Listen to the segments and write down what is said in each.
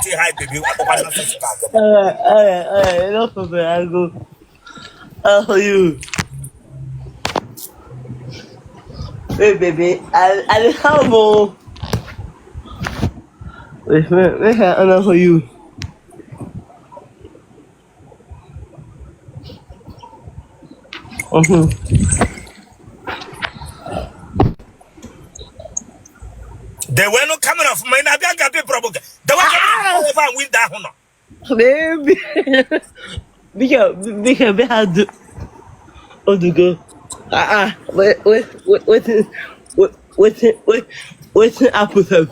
Say hi baby, akpọkwa nonsense ka agụ. Alright, alright, alright. No problem. I go. How are you? Wait, baby. I have more. Wait, wait, wait. I know for you. Dewenụ camera ọfụma, ị na-abịa nga bịa bụrụ dewe camera ebe a window ahụ nọ. Baby. Biko, biko, bịa ha du. Odugo. Ah, ah. Wait, wait, wait, wait, wait, wait, wait, wait, happen sef.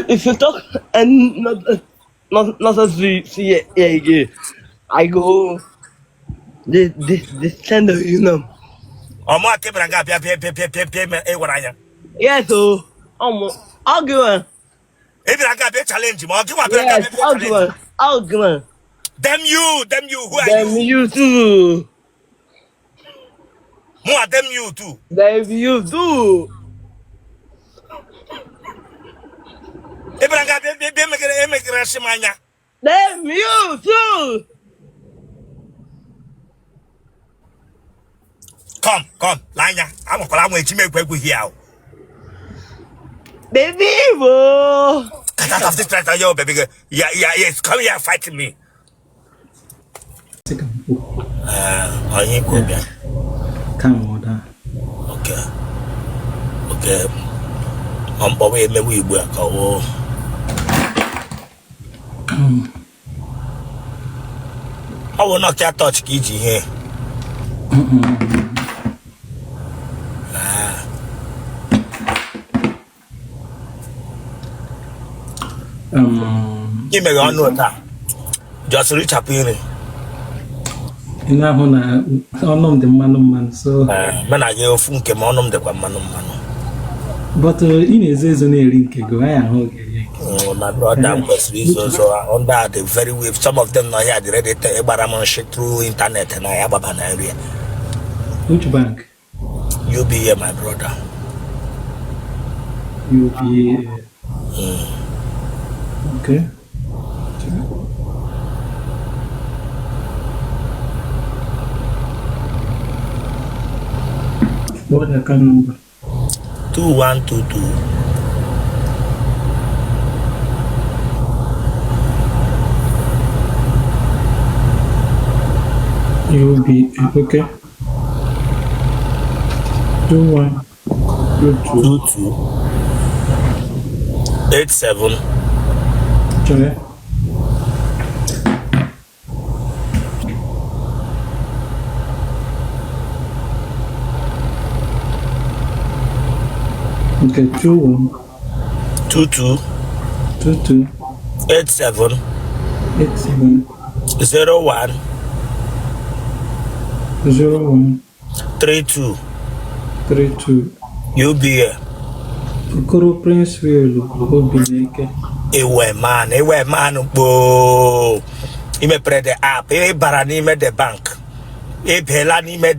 If you talk and not see see yeah, again, I go the send you know. Ọmụ aka bịara nga bịa bịa bịa bịa bịa bịa ị gwara anya. Yes, oh, I'll. Ị bịara nga bịa challenge ma ọ gị nwa bịara nga Yes, bịa I'll challenge. give one. I'll give one. Damn you, damn you, who are Damn you? you too. Mụnwa damn you too. Damn you too. Ị bịara nga bịa bịa bịa emegere emegere shi m anya. Damn you too. Come, come, lee anya. Anwakwala anwa eji m egwu egwu here ahụ. Baby, bro. Get out of this place, yo, baby girl. Yeah, yeah, yes, come here, fight me. Onye ikwu bịa. Come on, da. Okay. Okay. Ọ mkpọwa emewe igbo a ka ọ wụ. Ọ wụ Nokia touch ka iji ihe. Ị meghe ọnụ taa. Just richapụ nri. Ị na-ahụ na ọnụ m dị mmanụ mmanụ so. Mụ na gị ofu nke ma ọnụ m dịkwa mmanụ mmanụ. But ị na-ezo ezo na-eri nke gị, anyị ahụ gị eri nke. My brother m kwesịrị izo ezo ndị a dị very weak. Some of them nọ here dị ready to ịgbara m nshị through internet na ya gbaba na nri. Which bank? UBA, my brother. UBA. Okay. What account number? 2122. UBA. Okay. 21 22. 22 87. Chere. Okay, 21 22 22 87 87 01 01 32. 32. UBA. Okoro Prince Will Obineke. Ewe man, ewe man kpoo. I mepere the app, ị bara n'ime the bank. Ị bela n'ime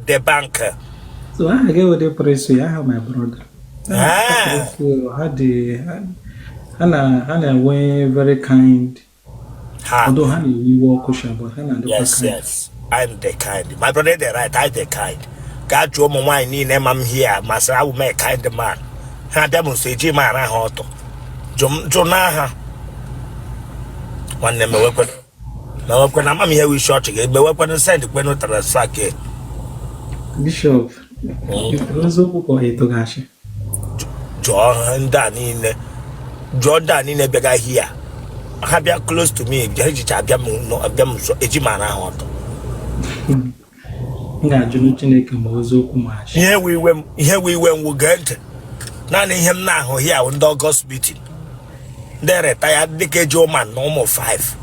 the bank. So aha gị wụ Prince Will, aha my brother. Ah. Prince Will, ha dị ha na-enwe very kind. Ha. Although ha na-ewe iwe ọkụ sha, but ha na-adịkwa Yes, kind. yes. I'm the kind. My brother the right, I'm the kind. Gaa jụọ ụmụ nwaanyị niile ma m here masịrị awụ m a kind man. Ha bịa m nso eji m ara ha ọtọ. Jụ n'aha. Nwanne m mewekwe na ama m ihe wụ isi ọchị gị mewekwenụ send kwenụ transfer ke. Bishop, eziokwu ka ọ ịtụghachi? Jụọ ha ndị a niile, jụọ ndị a niile bịaga here. Ha bịa close to me, ha ejicha abịa m abịa m nso eji m ara ha ọtọ. M ga-ajụnụ Chineke ma eziokwu ma achị. Ihe wụ iwe m, ihe wụ iwe m wụ gee ntị. Naanị ihe m na-ahụ here wụ ndị August meeting, ndị retire dịka eji ụma na ụmụ 5.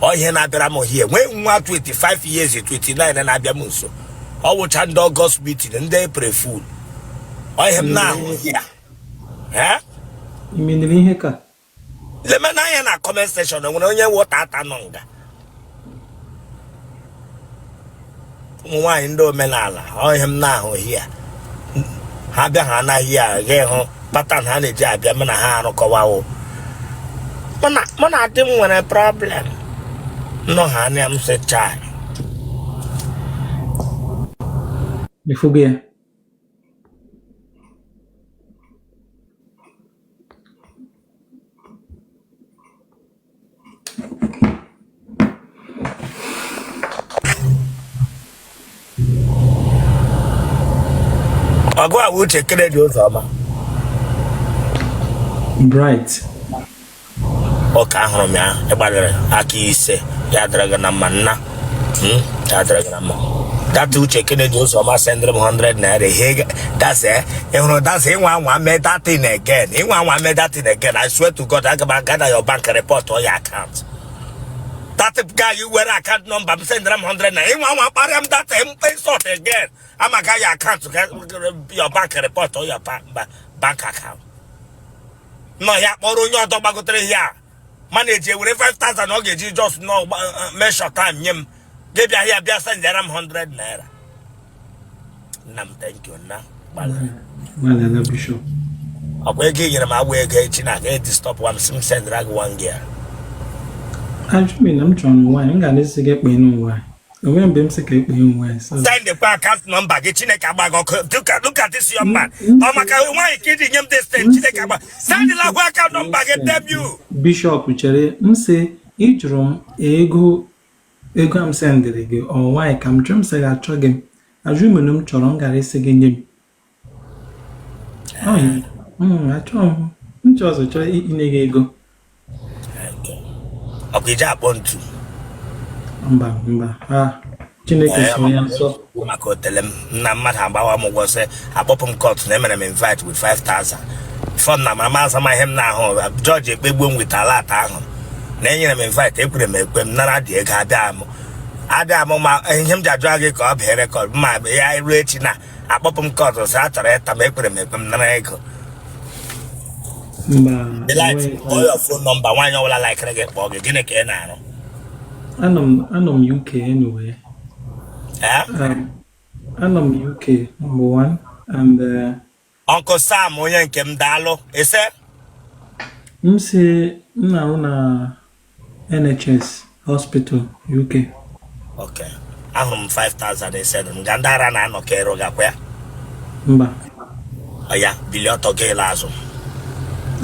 Ọ ihe na-abịara m here nwee nwa 25 years 29 na-abịa m nso. Ọ wụcha ndị August meeting, ndị April fool. Ọ ihe m na-ahụ here. Eh? Imenere ihe ka? Leme n'anya na comment section, nwere onye wụ tata nọ nga. Ụmụ nwaanyị ndị omenala, ọ ihe m na-ahụ here. Ha bịa ha anaghị aga ịhụ pattern ha na-eji abịa m na ha arụkọwawo. Mụ na di m nwere problem nọ ha anya m sị chai. Ifugo ya. Ọgụ a Uche Kennedy Ụzọma. Bright. Ọka ahụrụ m ya, ịgbalịrị aka ise ya dịrị gị na mma nna. Ya dịrị gị na mma. That Uche Kennedy Ụzọma sendịrị m 100 naira. He that's it. Ị hụrụ that's ịnwa anwa mee that thing again. Ịnwa anwa mee that thing again. I swear to God, aga m aga na your bank report all your account. That guy you were account number m sendịrị m 100 naira. Ịnwa anwa kparịa m that insult again. Ama ga your account your bank report all your bank account. Nọ ya kpọrọ onye ọdọ gbagotere ihe a mana eji ewere 5000 ọ ga-eji just nọ measure time nye m gị bịa ya bịa sendịara m 100 naira. Nna m, thank you nna, gbalịrị. Gbalịala, Bishop. Ọkwa ego i nyere m agba ego echi na aga edistọpụ m sị m sendịra gị one girl. Ajụ m na m chọrọ nwaanyị, m ga na-esi gị ekpe nwaanyị. Onwe mgbe m sị ka ekpe nwaanyị. So Sendịkwa account number gị. Chineke agba gị ọkụ. Look at this young man. Ọ maka nwaanyị ka iji nye m this thing. Chineke agba. Sendịla account number gị, damn you. Bishop, chere, m sị ị jụrụ m ego m sendịrị gị, ọ nwaanyị ka m chọrọ? M sị gị achọghị m. Ajụ m na m chọrọ, m gara isi gị nye m. Achọghị m. M chọrọ ọzọ chọrọ inye gị ego. Ọkwa iji akpọ ntu? Mba, mba, ah, Chineke sọ ya nsọ. Maka otele m na mmadụ agbawa m ụgwọ sị akpọpụ m court na emere m invite with 5000 fọm na mama azama ihe m na-ahụ jọji ekpegbuo m with alert ahụ na enyere m invite, ekwere m ekwe m nara dị ego abịa m abịa m. Ma ihe m ji ajụ gị ka ọ bịa record ma ya ruo echi na akpọpụ m court sị a chọrọ ịta m, ekwere m ekwe m nara ego. Mba. Delight. Enweghị. Kpọọ your phone number, nwaanyị ọbụla likere gị kpọọ gị. Gịnị ka ị na-arụ? Anọ m UK anyway. Eh? Anọ m UK, number one, and Uncle Sam, onye nke m, daalụ ise. M si m na-arụ na NHS Hospital UK. Ok, ahụrụ m 5000 ise m ga ndị ara na-anọ ka ịrụ gakwa ya. Mba. Ọ ya bilie ọtọ gị ịla azụ.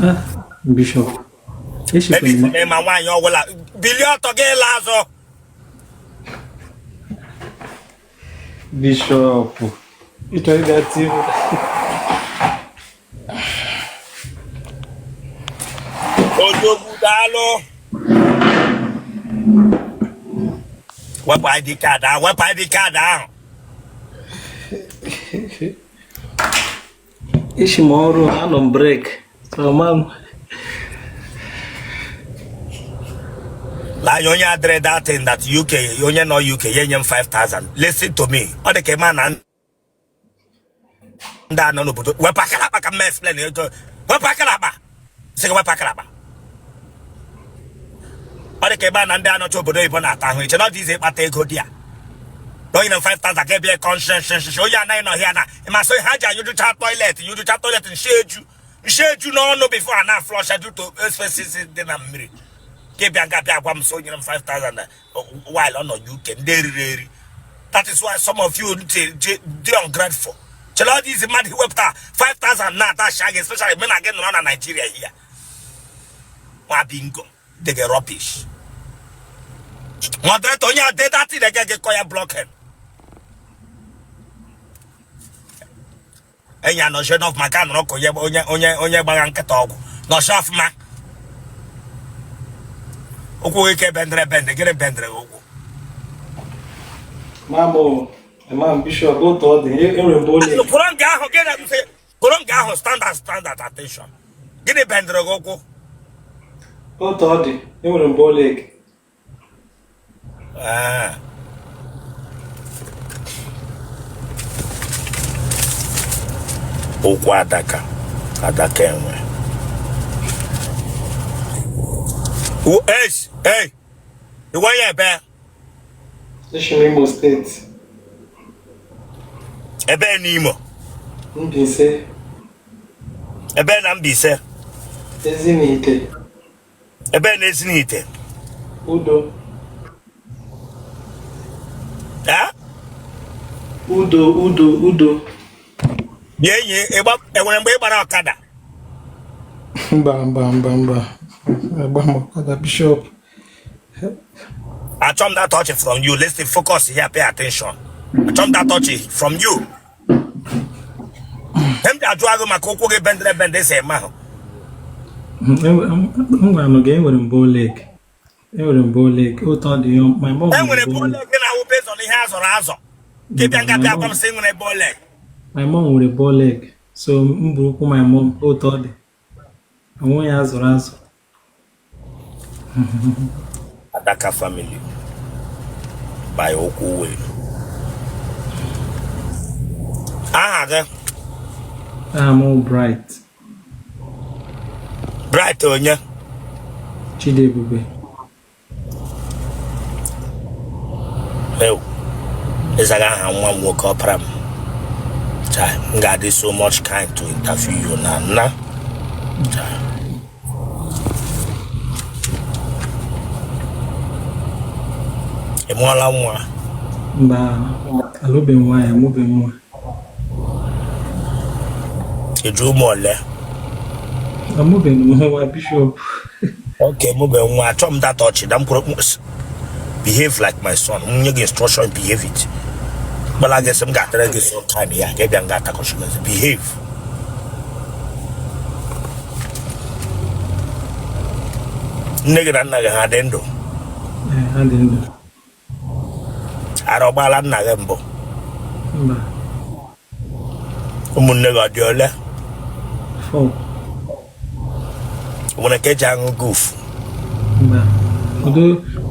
Ah, Bishop, echekwa Maybe m. ma nwaanyị ọbụla bilie ọtọ gị ịla azụ. Bishop, ị chọrọ ịbịa tie m? Odogwu, daalụ. Wepụ ID card ahụ, wepụ ID card ahụ. Eshi m ọrụ, anọ m break, so ma m Lee onye adịrị that thing that UK, onye nọ UK ya enye m 5000. Listen to me, ọ dị ka ịma na ndị a nọ n'obodo. Wepụ aka n'akpa ka m explain ego. Wepụ aka n'akpa, sị gị wepụ aka n'akpa. Ọ dị ka ebe a na ndị anọcha obodo oyibo na-ata ahụ iche na ọ dị ize ịkpata ego dị ya na onye na 5000 ga ebie conscience onye anaghị nọ ya na ịmasị ha ji anyụjụcha toilet, nyụjụcha toilet, nshi eju, nshi eju n'ọnụ before a na-flush due to expenses dị na mmiri ka ịbịa nga bịa gwa m sị o nyere m 5000 na while ọ nọ UK. Ndị eriri eri. That is why some of you dị ungrateful. Chere, ọ dị izi mmadụ iwepụta 5000 na-atacha gị, especially mgbe na gị nọrọ na Nigeria here. Nwa bingo dị gị rubbish. Moderator, onye a dị that thing gị kọ ya blocking. Enyi anọchie n'ọfụma ka nọrọ ka onye gbagha nkịta ọgwụ. Nọchie ọfụma. Ụkwụ ike bendere bende. Gịnị bendere gị ụkwụ? Mamụ, Imam Bishop, otu ọ dị, enwere mgbe ole. Kwụrụ nga ahụ. Gịnị m sị? Kwụrụ nga ahụ. Standard attention. Gịnị bendere gị ụkwụ? Otu ọ dị, enwere mgbe ole. Ah. Ụkwụ adaka adaka enwe. Ei, iwe onye ebe? Eshi m Imo State. Ebe n'Imo? Mbaise. Ebe na Mbaise? Ezinihite. Ebe na Ezinihite? Udo. Eh? Udo, udo, udo. Bịa enyi, enwere mgbe ị gbara ọkada? Mba, mba, mba, mba. Agba m ọkada, Bishop. Achọ m that touch from you. Listen, focus here, pay attention. Achọ m that touch from you. M ji ajụ agụ maka ụkwụ gị bendere bende esi eme ahụ. M gwara m gị, enwere m bow leg. Enwere m bow leg. Otu ọ dị ya, my mom enwere bow leg na-awụ based on ihe a zọrọ azọ. Gị bịa nga bịa gwa m sị nwere bow leg. My mom nwere bow leg. So m buru ụkwụ my mom otu ọ dị. Onwe ya azụrụ azụ. Adaka family by ụkwụ wee. Aha gị? Aha m Bright. Bright onye? Chidiebube. Ew. Ị zaga aha nwa m nwoke ọpara m. Chai, m ga-adị so much kind to interview you na nna. Chai. Ị mụọla nwa? Mba, alụbeghị m nwaanyị, amụbeghị m nwa. Ị ji ụmụ ole? Amụbeghị m nwa, Bishop. Okay, mụ bụ nwa achọ m that ọchị na m kwuru behave like my son. M nye gị instruction, behave it. Gbala gị sị m ga-atara gị so kind ya ka ị bịa nga atakọchi gị behave. Nne gị na nna gị ha dị ndụ? Ee, ha dị ndụ. Ara ọ gbaala nna gị mbụ? Mba. Ụmụnne gị ọ dị ole? 4. Nwere nke ji aṅụ guf? Mba.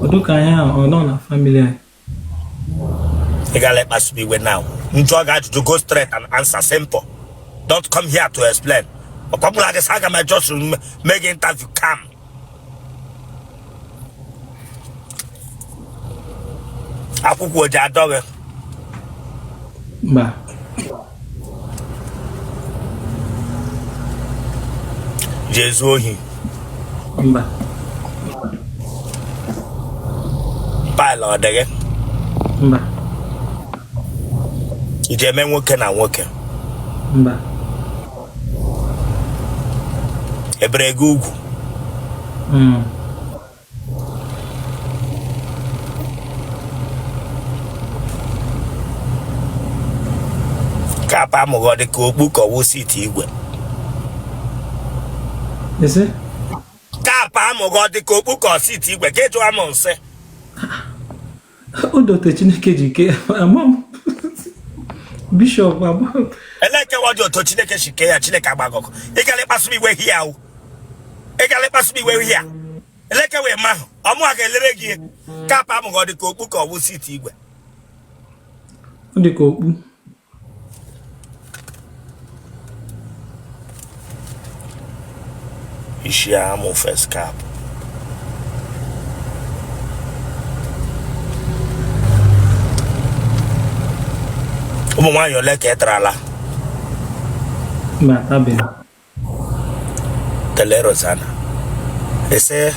Udo ka anyị ahụ ọ nọ na family anyị. Ị gaala ịkpasu m iwe now. M jụọ gị ajụjụ, go straight and answer simple. Don't come here to explain. Ọkwa mụrụ gị sị aga m just mee gị interview calm. Akwụkwụ o ji adọ gị? Mba. Ji ezu ohi? Mba. Pile ọ dị gị? Mba. I ji eme nwoke na nwoke? Mba. E bere gị ugwu? Cap amụ gị ọ dị ka okpu ka ọ wụ seat igwe? Ese? Cap amụ gị ọ dị ka okpu ka ọ seat igwe ka ị jụọ m nsị? O dote Chineke ji ke ama m. Bishop ama m. Elekewa dị otu Chineke si kee ya, Chineke agbagọkọ. Ị gara ịkpasu m iwe hia o. Ị gara ịkpasu m iwe hia. Elekewa eme ahụ. Ọmụ a ga-elere gị cap amụ gị ọ dị ka okpu ka ọ wụ seat igwe? Ọ dị ka okpu. Isi amụ face cap. Ụmụ nwaanyị ole ka ị tarala? Mba, atabeghị. Tele Rosanna. Ese?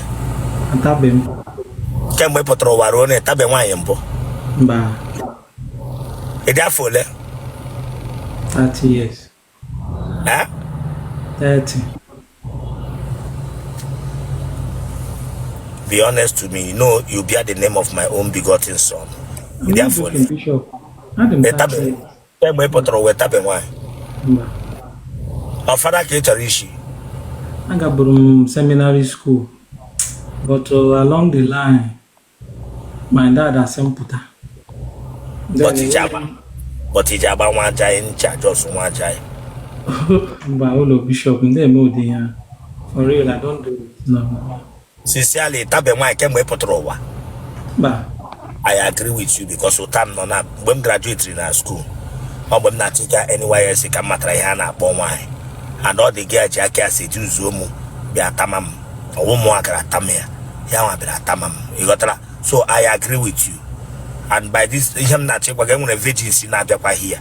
Atabeghị m. Kemgbe ị pụtara ụwa ruo na ị tabe nwaanyị mbụ? Mba. Ị dị afọ ole? 30 years. Eh? 30. Be honest to me, you know you bear the name of my own begotten son. Ị dị afọ ole? Bishop. Adị m 30 years. Kemgbe ị pụtara ụwa ị tabe nwaanyị? Mba. Ọ fada ka ị chọrọ ishi? Agaburu m seminary school, but along the line, my dad asị m pụta. But i ji agba nwa ajaghị ncha just nwa ajaghị. Mba, ụlọ bishop ndị eme ụdị ya. For real, I don't do it. No. Sincerely, ị tabe nwaanyị kemgbe ị pụtara ụwa? Mba. I agree with you because ụta m nọ na mgbe m graduate na school ọ mgbe m na-achọ ịga NYSC ka m matara ihe a na-akpọ nwaanyị and ọ dị gị ji aka ya seduzuo m bịa tama m ọwụ mụ gara atama ya ya nwa bịara atama m ị ghọtara. So I agree with you and by this ihe m na-achọ ịgwa gị enwere virgins na-abịakwa here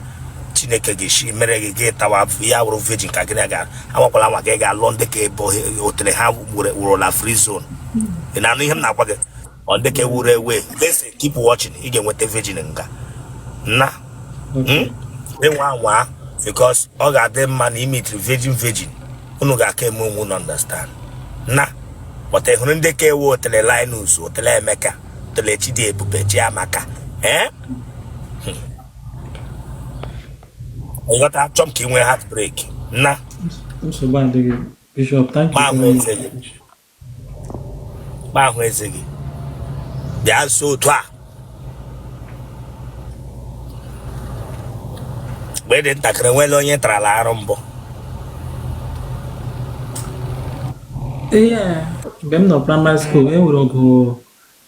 Chineke ga-esi mere gị gị tawa ya wụrụ virgin ka gị na ga awakwala nwa gị ga-alụ ndị ka ebe otere ha wụrụla free zone. Ị na-anụ ihe m na-agwa gị? Ọ ndị ka ewuru ewe. Listen, keep watching, ị ga-enweta virgin nga na. Okay. Ịnwa anwa, because ọ ga-adị mma na imitiri virgin virgin unu ga-aka eme onwe unu understand na. But ị hụrụ ndị ka ewu otele Linus, otele Emeka, otele Chidiebube, Chiamaka, ee, ịghọta? Achọ m ka ị nwee heartbreak na. Nsogbu adịghị, Bishop. Thank you Ma ahụ very much. eze gị, ma ahụ eze gị bịa nso otu a. Mgbe ị dị ntakịrị, nwere onye tarala arụ mbụ? Ee, mgbe m nọ primary school, e nwere ọgụ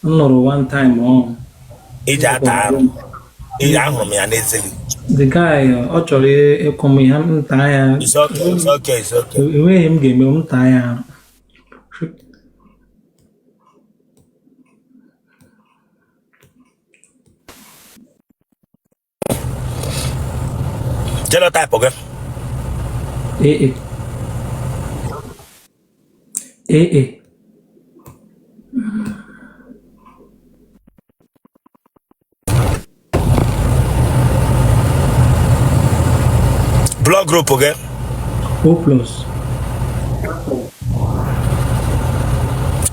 m nụrụ one time ọ Iji ata arụ iji ahụrụ m ya n'eze gị. The guy, ọ chọrọ ịkụ m ihe, m taa ya. It's okay, it's okay, it's okay. Enweghị m ga-eme, m taa ya arụ. Genotype gị? AA. AA. Blood group gị? O plus.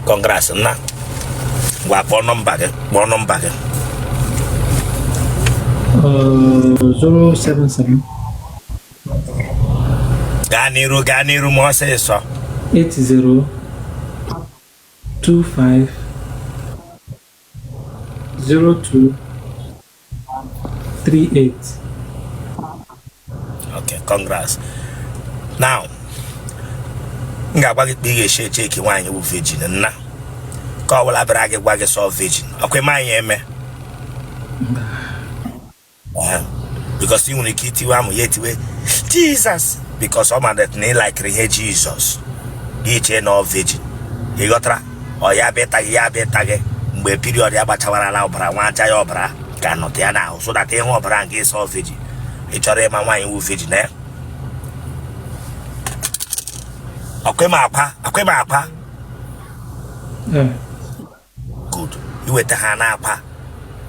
Congrats nna. Ngwa, kpọọ nọmba gị, kpọọ nọmba gị. 077 Gaa n'iru, gaa n'iru ma ọsịsọ. 80 25 02 38. Okay, congrats. Now m ga-agwa gị kpa ị ga-esi echeki nwaanyị bụ virgin nna. Ka ọ bụla bịara gị gwa gị sọ virgin, ọkwa ime anyị eme, because ị nwere ike itiwe amụ ya, etiwe Jesus, because ọ ma that na ị likiri ihe Jesus, gị chee na ọ virgin. Ị ghọtara? Ọ ya bịa ịta gị, ya bịa ịta gị mgbe period ya gbachawarala, ọbara nwa aja ya, ọbara ga-anọte ya n'ahụ, so that ịhụ ọbara nke ịsọ virgin. Ị chọrọ ịma nwaanyị wu virgin, eh? Ọkwa ịma akwa, akwa ịma akwa? Ee. Good. Iweta ha na akwa,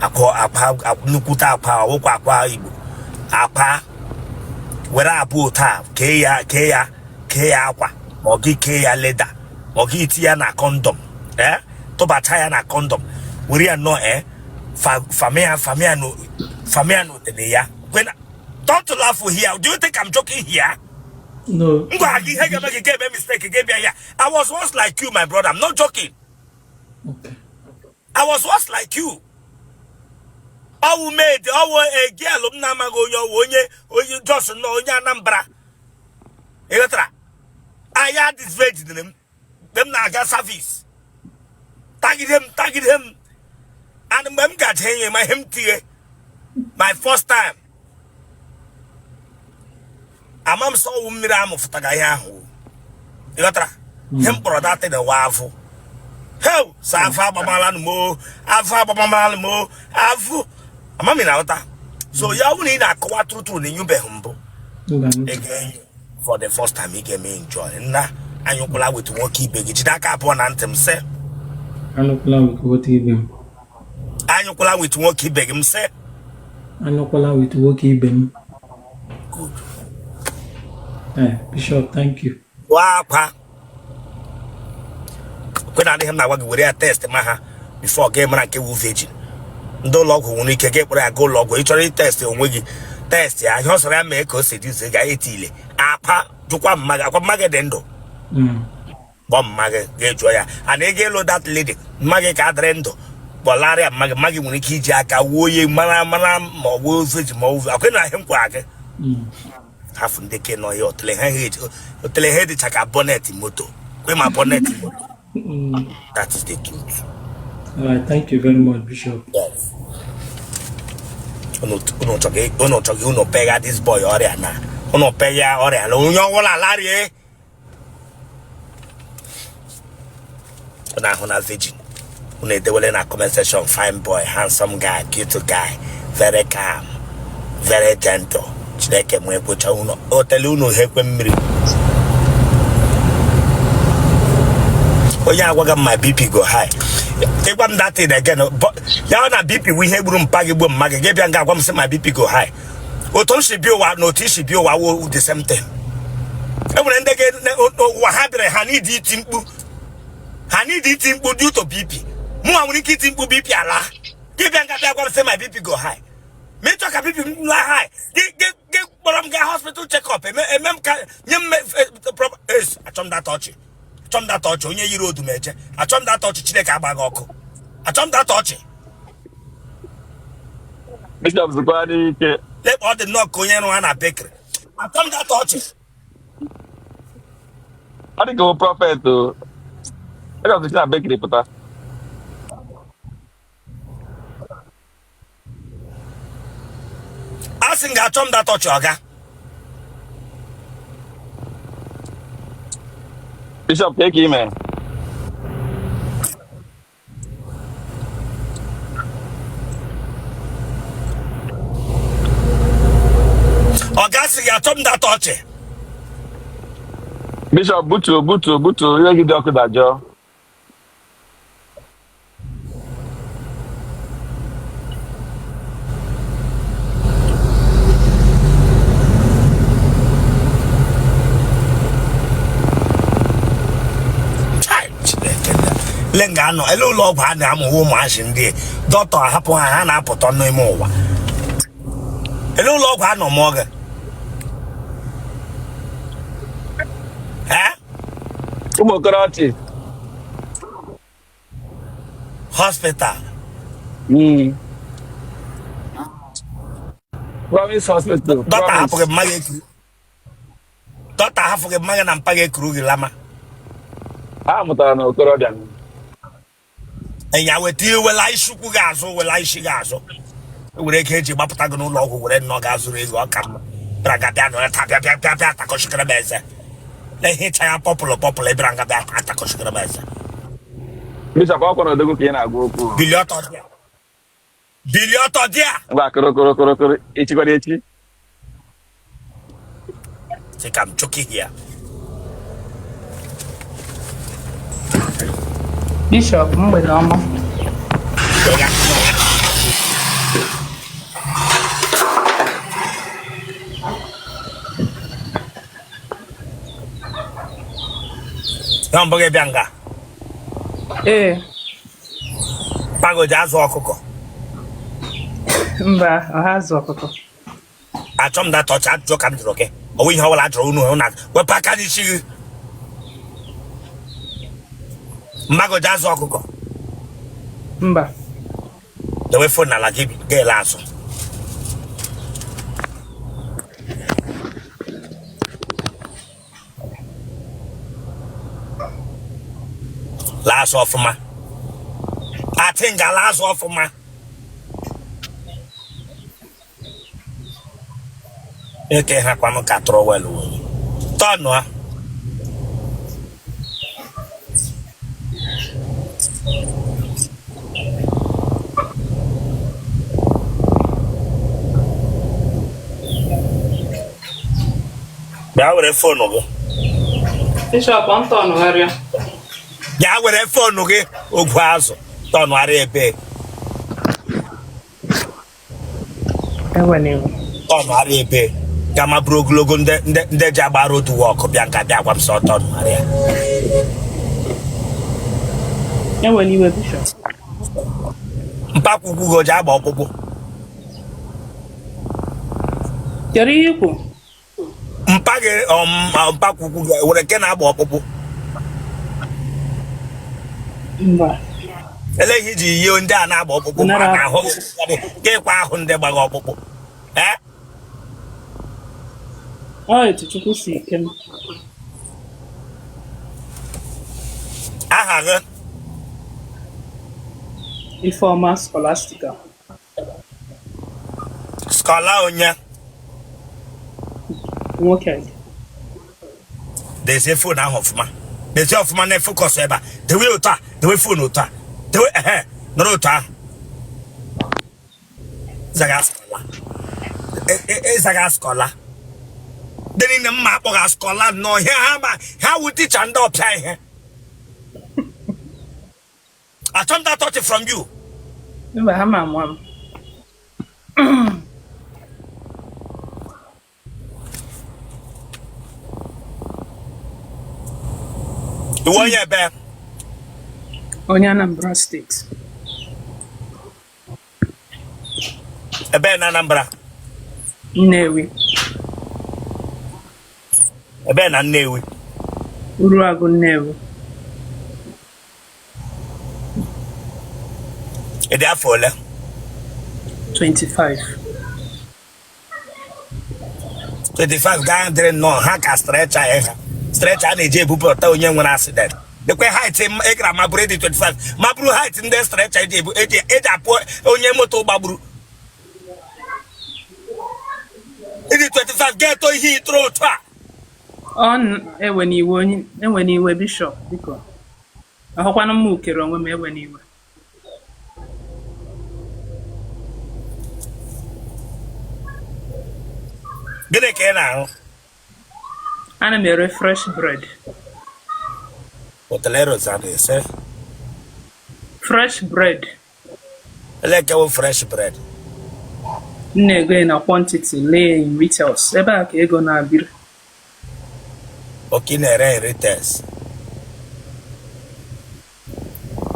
akwa, akwa, nnukwute akwa, ọwụkwa akwa Igbo, akwa were abụọ taa kee ya, kee ya, kee ya akwa, ma ọ gị kee ya leather, ma ọ gị tinye ya na condom, ee, tụbacha ya na condom, were ya nnọọ, ee, famia famia no famia n'otele ya. Don't laugh here. Do you think I'm joking here? No. M gwara gị ihe ga-eme gị ga-eme mistake gị bịa ya. I was once like you, my brother. I'm not joking. Okay. I was once like you. Ọwụ maid, ọwụ a girl m na-amaghị onye ọwụ, onye onye just nọ, onye Anambra. Ị ghọtara? Anya disvirgin m mgbe m na-aga service. Tagide m, tagide m. And mgbe m gaje enye ma ihe m tinye my first time. Ama m sọ ọwụ mmiri amụ fụtaga ihe ahụ. Ị ghọtara? Ihe m kpọrọ that thing wa afụ. Hell, sa afọ agbamala m o, afọ agbamala m o, afọ. Ama m ị na-aghọta. So ya ọ bụrụ na ị na-akọwa true true na ịnyụbeghị mbụ, Mba. ị ga-enyo for the first time, ị ga-eme enjoy. Nna, anyụkwala with nwoke ibe gị. Jide aka abụọ na ntị m sị. Anyụkwala with nwoke ibe m. Anyụkwala with nwoke ibe gị, m sị. Anyụkwala with nwoke ibe m. Good. Eh, Bishop, thank you. Gụọ akwa kwe na adịghị m na-agwa gị, were ya test ma ha before gị mara nke wu virgin. Ndị ụlọ ọgwụ nwere ike gị kpọrọ ya gaa ụlọ ọgwụ. Ị chọrọ itest onwe gị, test ya. Ihe ọ sọrọ ya mee ka o si dị ga etile akwa. Jụkwa mma gị, akwa mma gị dị ndụ? Kpọọ mma gị, ga-ejụọ ya ana ị ga-ịlụ that lady. Mma gị ka adịrị ndụ, kpọlarịa mma gị. Mma gị nwere ike iji aka wuo ya, mara mara ma ọ bụ virgin ma ọ bụ akwa na ihe m gwara gị. Hafụ ndị ke nọ ya, otele ha otele ha dịcha ka bonnet moto, kwe ma bonnet moto. That is the truth. All right, thank you very much, Bishop. Yes. Unu chọghị, unu chọghị, unu pega this boy ọrịa na unu pega ọrịa na onye ọbụla larie unu ahụ na virgin. Unu edewele na comment section, "Fine boy, handsome guy, cute guy, very calm, very gentle." Chineke m ekwecha unu otele unu ha ekwe mmiri. Onye agwaghị m my BP go high. Ịgwa m that thing again, but ya na BP wụ ihe gburu mpa gị gbuo mma gị, gị bịa nga agwa m sị my BP go high. Otu m si bi ụwa na otu i si bi ụwa wụ the same thing. E nwere ndị ga ụwa ha bịara ha need iti mkpu, ha need iti mkpu due to BP. Mụnwa nwere ike iti mkpu BP ala. Gị bịa nga bịa gwa m sị my BP go high. Ma ị chọ ka BP m laa high, gị gị gị kpọrọ m gaa hospital check up eme eme m ka nye m proper achọ m that ọchị, achọ m that ọchị, onye yiri odumeje, achọ m that ọchị, Chineke agba gị ọkụ, achọ m that ọchị. Bishop zụkwara n'ike. Lekpa ọ dị nnọọ ka onye rụwa na bakery, achọ m that ọchị. Ọ dị ka prophet o. Bishop si na bakery pụta. A sị m ga achọ m that ọchị ọga. Bishop ka ị mere. Ọga sị gị achọ m that ọchị. Bishop butuo butuo butuo iwe gị dị ọkụ dajọọ. Le nga anọ ele ụlọ ọgwụ a na-amụwa ụmụazị ndị dọkịta ahapụ ha, ha na-apụta n'ime ụwa. Ele ụlọ ọgwụ a nọ mụọ gị? Ụmụ okorochi hospital. Promise hospital. Dọkịta ahapụghị mma gị ekuru, dọkịta ahapụghị mma gị na mpa gị ekuru gị lama. Ha mụtara na okorobịa. Ịnya weta iwela isi ukwu gị azụ, wela isi gị azụ, were ego eji gbapụta gị n'ụlọ ọgwụ were nnọọ gaa zụrụ ego ọka mma bịara nga bịa nọrọ taa bịa bịa bịa bịa atakọchikere m eze na ihe ịcha ya purple purple bịara nga bịa atakọchikere m eze. Bishop ọkwa na odogwu ka ị na-agwa okwu. Bilie ọtọ dị a, bilie ọtọ dị a. Ngwa kụrụ kụrụ kụrụ kụrụ echikwara echi. Think I'm joking here. Bishop, mgbede ọma. Na mbụ gị bịa nga. Ee. Mpa gị ji azụ ọkụkọ. Mba, ọ ha azụ ọkụkọ. Achọ m that ọchị, ajụjụ ka m jụrụ gị. Ọ wụ ihe ọbụla jụrụ unu hụ na wepụ aka n'isi gị. Mma gị ji azụ ọkụkọ. Mba. Dewe phone n'ala gị ga-ele azụ. Laa azụ ọfụma. Atị nga laa azụ ọfụma. Eke ha kwanụ ka trowel onye tọnụ a. Bịa were phone gị. Bishop, ọ tọnụgharịa. Bịa were phone gị ogwu azụ tọnụgharịa ebe. Tọnụgharịa ebe ga ma bụrụ ogologo ndị ji agba road work bịa nga bịa gwa m sọ tọnụgharịa. Ewela iwe Bishop. Mpakwukwu gị o ji agba ọkpụkpụ. Kedu ihe i kwu? Mpa gị mpakwukwu gị nwere nke na-agba ọkpụkpụ. Mba. Ele ihe iji yie ndị a na-agba ọkpụkpụ ma na ahụ gị kwa ahụ ndị gbaga ọkpụkpụ. Ee? Ọ etu Chukwu si ike m. Aha gị? Ifeọma Scholastica. Schola onye? Nwoke. Dezie phone ahụ ọfụma, dezie ọfụma na focus ebe a, dewe otu a, dewe phone otu a, dewe ehe nọrọ otu ahụ. Zaga schola, ịzaga schola ndị niile mma akpọghị schola nnọọ ihe ha ma ha wụ teacher ndị ọpịa ihe. Achọ m that touch from you. Mba, ha ma amụọ m. Ị wụ onye ebe? Onye Anambra steeti. Ebe na Anambra? Nnewi. Ebe na Nnewi? Uruagụ Nnewi. Ị dị afọ ole? 25. 25 gaa dịrị nnọọ ha ka stretcher ha stretcher a na-eji ebupụta onye nwere accident lekwe height ị gara ma bụrụ ịdị 25 ma bụrụ height ndị stretcher eji ebu eji eji apụ onye moto gbagburu ịdị 25 ga-eto ihe ịtụrụ otu a. Ọ ewena iwe onye ewena iwe bishọp biko ahụkwanụ m ukere onwe m ewena iwe. Gịnị ka ị na-arụ? Ana m ere fresh bread. Hotelero ese. Fresh bread. Ele nke wụ fresh bread? M na-ego ya na quantity lee in retails ebe a ka ego na-abịrị. Okay, na-ere in retails.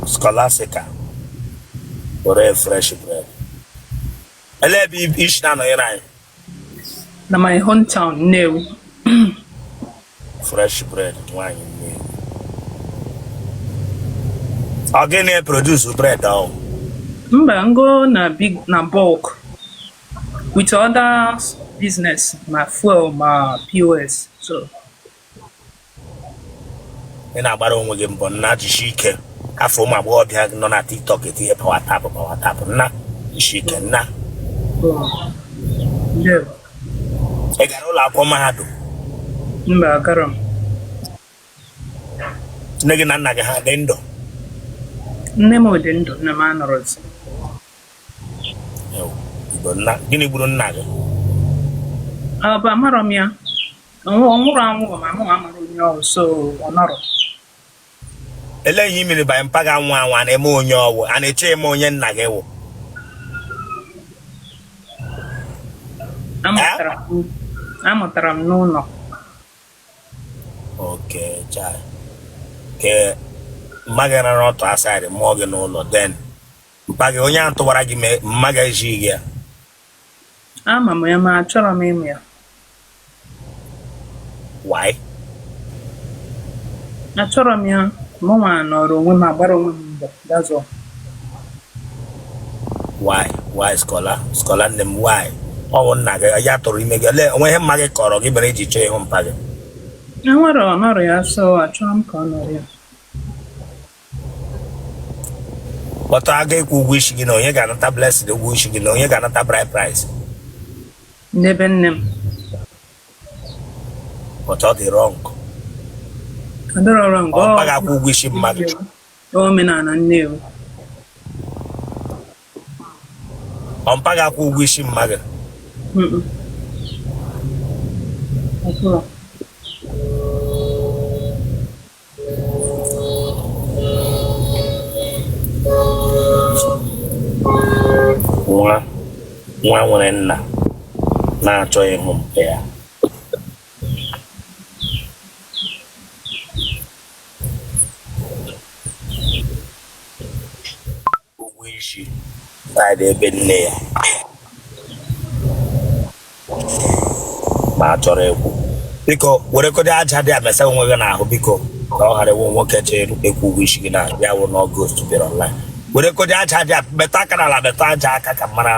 Scholastica were fresh bread. Ele ebe i shi na-anọnyere anyị? Na my hometown Nnewi. Fresh bread nwaanyị Nnewi. Ọ gịnị produce bread ahụ? Mba, ngo na big na bulk with other business ma fuel ma POS so. Ị na-agbara onwe gị mbọ nna, jishi ike. Afọ ụmụ agbọghọbịa nọ na TikTok etinye power tap power tap nna, jishi ike nna. Ndewo. Ị gara ụlọ akwụkwọ mahadum? Mba, agara m. Nne gị na nna gị ha dị ndụ? Nne m dị ndụ, nna m anọrọzi. Ew, Igbo nna, gịnị gburu nna gị? Ọ bụ amarọ m ya. Ọ nwụrụ anwụ ma mụ amara onye ọwụ so ọ nọrọ. Ele ihe i mere banye mpa gị anwụ anwụ a na-eme onye ọwụ a na-eche eme onye nna gị wụ? Amụtara m n'ụlọ. Okay, chai. Ke mma gị rara ọtọ aside mụọ gị n'ụlọ, then mpa gị onye ahụ tụwara gị mee mma gị ejighị gị ya? Ama m ya ma achọrọ m ịmụ ya. Why? Achọrọ m ya. Mụnwa nọrọ onwe m agbara onwe m mbọ. That's all. Why? Why, Scholar? Scholar nne m, why? Ọ bụ nna gị ya tụrụ ime gị. Olee onwe ihe mma gị kọrọ gị mere iji chọọ ịhụ mpa gị? Enwere ọ nọrọ ya so achọrọ m ka ọ nọrọ ya. Kpọta aga ịkwụ ụgwọ isi gị na onye ga-anata Blessing ụgwọ isi gị na onye ga-anata bride price? N'ebe nne m. But ọ dị wrong. Ọ dịrọ wrong. Ọ mpa ga-akwụ ụgwọ isi mma gị? Omenala Nnewi. Ọ mpa ga-akwụ ụgwọ isi mma gị? Mm-mm. Ọkwụrụ. Nwa nwa nwere nna na-achọ ịhụ mpa ya. Ụgwọ isi side ebe nne ya ma a chọrọ ịkwụ, biko werekọdị aja dị a mesa onwe gị n'ahụ biko, ka ọ ghara ịwụ nwoke chọrọ ịkwụ ụgwọ isi gị na ya wụ na ghost bịara online. Werekọdị aja dị a metụ aka n'ala, metụ aja aka ka mara.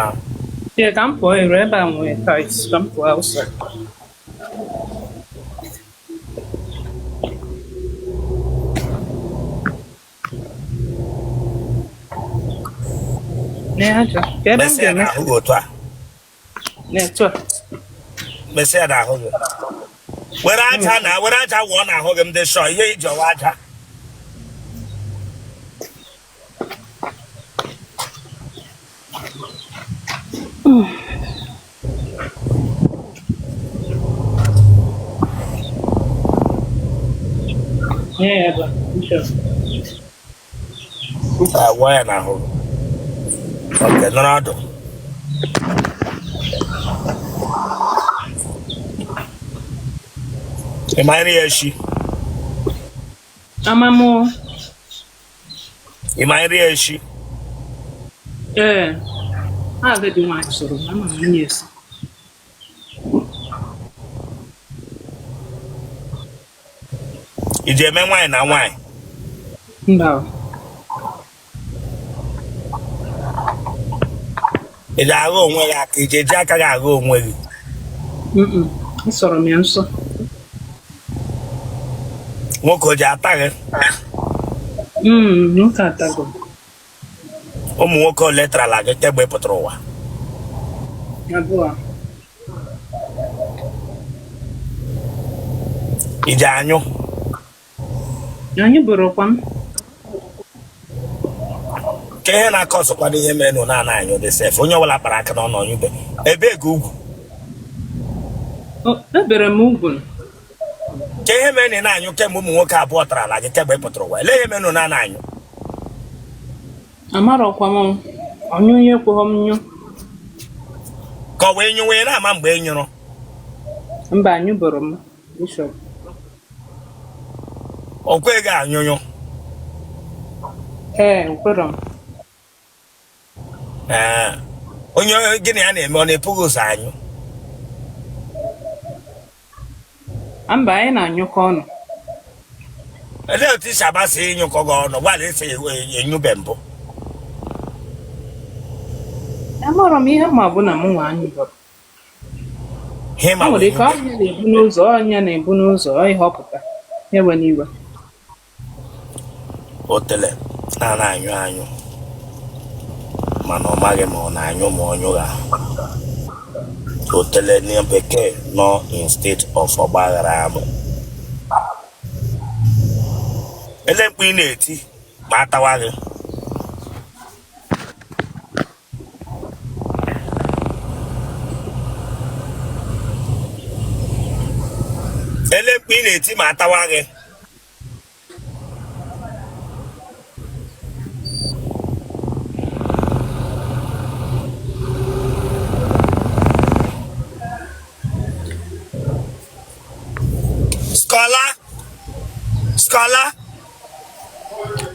Yeah, ka m pụọ ero ebe a nwere tight. Ka m pụọ outside. Nee aja. Ka ebe m Mesị ya ga-eme. n'ahụ gị otu a. Na-etu a. Mesị ya n'ahụ gị, were aja na were aja wụọ n'ahụ gị. M dị sure ihe iji ọwa aja. Nee ya ebe a. Bishop. Wụọ ya n'ahụ okay nọrọ ọdụ. Ị ma nri eshi? Ama m. Ị ma nri eshi? Ee, agadi nwaanyị sụrụ m, ama m nri esi. I ji eme nwaanyị na nwaanyị? Mba. Ị ji agha onwe gị aka? I ji eji aka gị agha onwe gị? Asọrọ m ya nsọ. Nwoke o ji ata gị? Nwoke atago. Ụmụ nwoke ole tarala gị kemgbe ị pụtara ụwa? Abụọ. I ji anyụ? Anyị bụrụkwa m. Ka ihe na-akọ ọzọkwa n'ihe mere na na anyụ dị sef, onye ọbụla kpara aka n'ọnụ ọnyụbe ebe gị ugwu. Ebere m ugwu. Ka ihe mere na ị na-anyụ kemgbe ụmụ nwoke abụọ tarala gị kemgbe ị pụtara ụwa, elee ihe mere na na-anyụ? Amarọkwa m, ọnyụnyụ ekweghị m nyụ. Ka ọ wee nyụwe na-ama mgbe ị nyụrụ? Mba, anyụbụrụ m, Bishop. O kweghị anyụnyụ? Ee, ekwerọ m. Ee, onye gị na ya na-eme ọ na-ebughị ụzọ anyụ? Mba, anyị na-anyụkọ ọnụ. Olee otu i si agbasa ịnyụkọ gị ọnụ gbalị isi enyube mbụ? Amarọ m ihe ma bụ na mụ nwa anyụbụrụ. Ihe ma O nwere ike bụ ọnya na-ebu n'ụzọ, ọnya na-ebu n'ụzọ, ọ ihe ọpụta ewe n'iwe. Otele na-ana anyụ anyụ mana ọ maghị ma ọ na-anyụ ma ọ nyụgha. Otele na bekee nọ in state of ọgbaghara amụ. Ele mkpu ị na-eti ma atawa gị? Ele mkpu ị na-eti ma atawa gị? Scholar, scholar,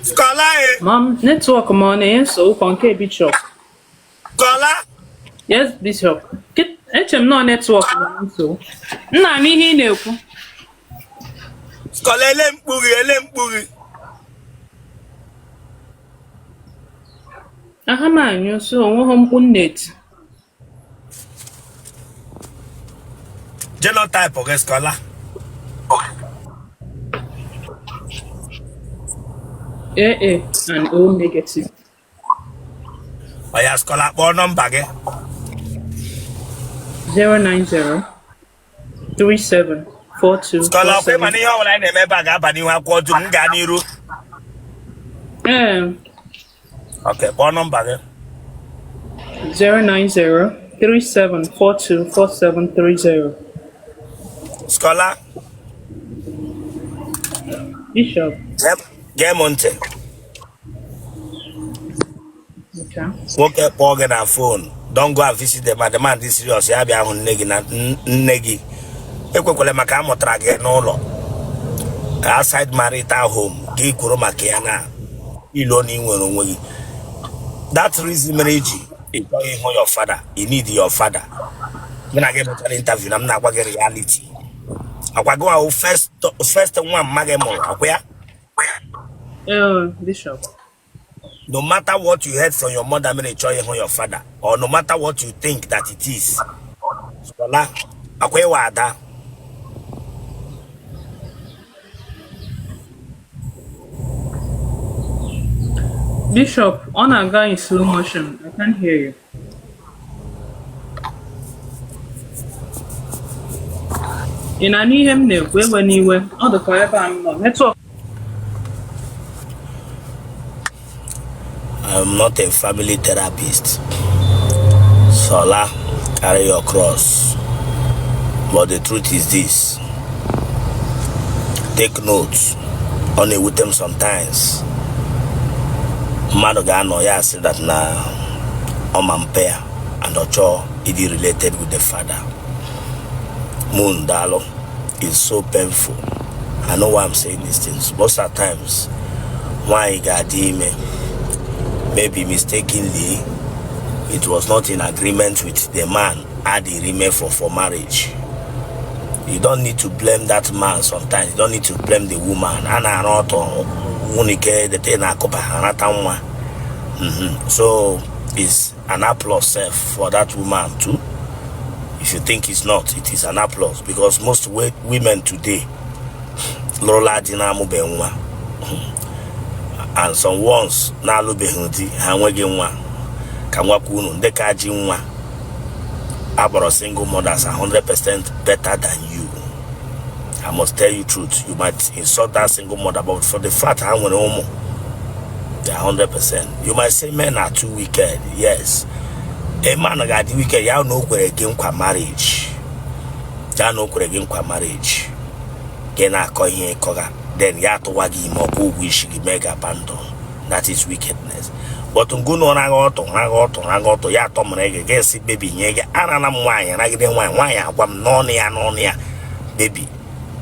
scholar e. Mom, network m ọ na-enye nsogbu ka nke Bishop? Scholar. Yes, Bishop. Eche m na ọ network na nsogbu. Nna m, ihe ị na-ekwu. Scholar, ele mkpu gị, ele mkpu gị. Aha m anyụ so onweghị mkpu m na-eti. Genotype gị, Scholar? AA and O negative. Oya Scholar, kpọọ nọmba gị. 090 37 42 Scholar, ọkwa ịma 47. na ihe ọbụla anyị na-eme ebe a ga-aba n'ihu akwụkwọ dum m gaa n'iru. Ee. Okay, kpọọ nọmba gị. 090 37 42 47 30. Scholar. Bishop. Gee m ntị. Okay. Nwoke kpọọ gị na phone, don't go and visit them. The man dị serious, ya bịa hụ nne gị na nne gị. Ekwekwele maka amụtara gị n'ụlọ outside marital home gị kwuru maka ya na ilo na ị nwere onwe gị. That reason mere iji ị chọghị ịhụ your father, you need your father. Mụ na gị mechara interview na m na-agwa gị reality. Akwa gị ahụ first first nwa mma gị mụrụ, akwa ya? Ee, Bishop. No matter what you heard from your mother mere ị chọghị ịhụ your father, or no matter what you think that it is, Scholar, akwa ịwa ada. Bishop, ọ na-aga in slow motion. I can't hear you. Ị na-anụ ihe m na-ekwu? Ewe n'iwe. Ọ dịka ebe a m nọ. Network. I'm not a family therapist. Sola, carry your cross. But the truth is this. Take notes. Ọ na-ewute m sometimes. Mmadụ ga-anọ ya asị that na ọ ma mpe ya and ọ chọọ ịdị related with the father. Moon, daalụ. Is so painful. I know why I'm saying these things. Most of times, nwaanyị ga-adị ime, maybe mistakenly, it was not in agreement with the man adịrị ime for marriage. You don't need to blame that man sometimes. You don't need to blame the woman. A na-arụ ọtọ nwunike the thing na-akụba ha rata nwa. So it's an applause self for that woman too. If you think it's not, it is an applause, because most women today lụrụla di na-amụbeghị nwa, and some ones na-alụbeghị di ha enweghị nwa. Ka nwakwa unu ndị ka ji nwa akpọrọ single mothers are 100% better than you. I must tell you truth. You might insult that single mother, but for the fact ha nwere ụmụ, they are 100%. You might say men are too wicked. Yes, a man ga-adị wicked ya na o kwere gị nkwa marriage, ya na o kwere gị nkwa marriage, gị na-akọ ihe ịkọga, then ya atụwa gị ime ọkwa ụgwọ isi gị mee gị abandon. That is wickedness. But ngụ raga ọtụ, raga ọtụ, raga ọtụ, ya atọ mere gị gị sị, "Baby, nye gị." Arala m nwaanyị, ragide nwaanyị, nwaanyị agwa m n'ọnụ ya, n'ọnụ ya, "Baby,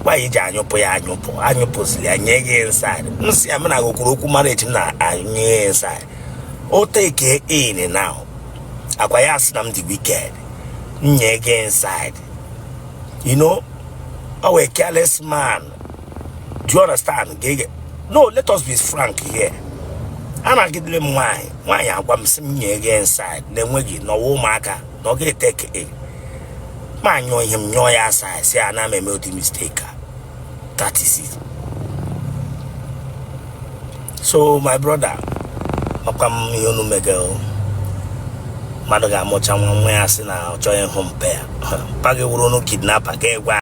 nwaanyị ji anyụpụ ya, anyụpụ, anyụpụzili ya, nye gị inside." M si ya m na gị kwuru okwu marriage, m na-anyụ ya inside. O take in now, akwa ya sị na m dị wicked. Nye gị inside, oh, a careless man. Do you understand? Gege, no, let us be frank here. Anagidere m nwaanyị, nwaanyị agwa m sị m nye gị inside na-enweghị n'ọwa ụmụaka na ọ ga-eteke in ma nyụọ ihe m nyụọ ya aside, si ya na m eme ụdị mistake a. That is it. So my brother, ọkwa m ihe unu mege o. Mmadụ ga-amụcha nwa, nwa ya sị na ọ chọghị ịhụ mpe ya. Mpa gị wụrụ unu kidnapper ga-egwa.